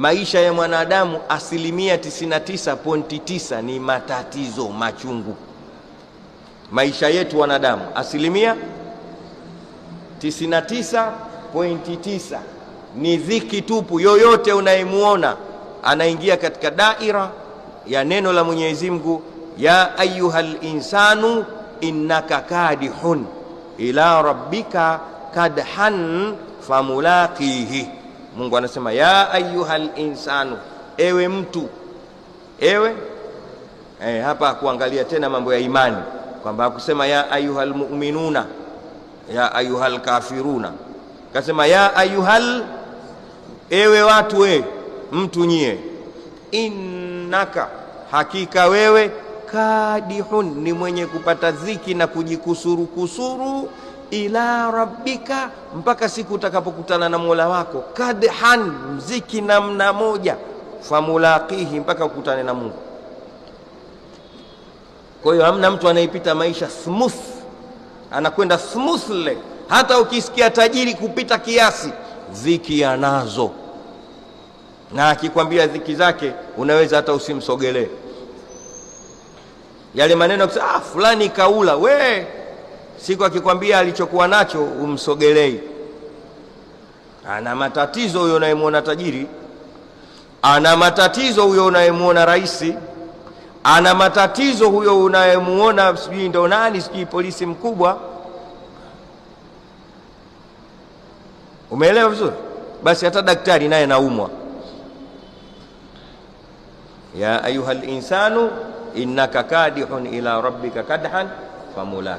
Maisha ya mwanadamu asilimia 99.9 ni matatizo machungu. Maisha yetu wanadamu asilimia 99.9 ni dhiki tupu. Yoyote unayemuona anaingia katika daira ya neno la Mwenyezi Mungu, ya ayyuhal insanu innaka kadihun ila rabbika kadhan famulaqihi. Mungu anasema ya ayyuhal insanu, ewe mtu, ewe hapa kuangalia tena mambo ya imani, kwamba hakusema ya ayyuhal mu'minuna, ya ayyuhal kafiruna, kasema ya ayyuhal, ewe watu, we mtu nyie, innaka, hakika wewe, kadihun, ni mwenye kupata dhiki na kujikusuru kusuru, ila rabbika, mpaka siku utakapokutana na Mola wako. Kadhan, mziki namna moja, famulaqihi, mpaka ukutane na Mungu. Kwa hiyo hamna mtu anayepita maisha smooth, anakwenda smoothly. Hata ukisikia tajiri kupita kiasi, dhiki anazo, na akikwambia dhiki zake unaweza hata usimsogelee. Yale maneno kusema ah, fulani kaula, we siku akikwambia alichokuwa nacho umsogelei. Ana matatizo huyo unayemwona tajiri, ana matatizo huyo unayemwona rais, ana matatizo huyo unayemuona sijui ndo nani, sijui polisi mkubwa. Umeelewa vizuri? Basi hata daktari naye naumwa. Ya ayuha linsanu innaka kadihun ila rabbika kadhan famulaki.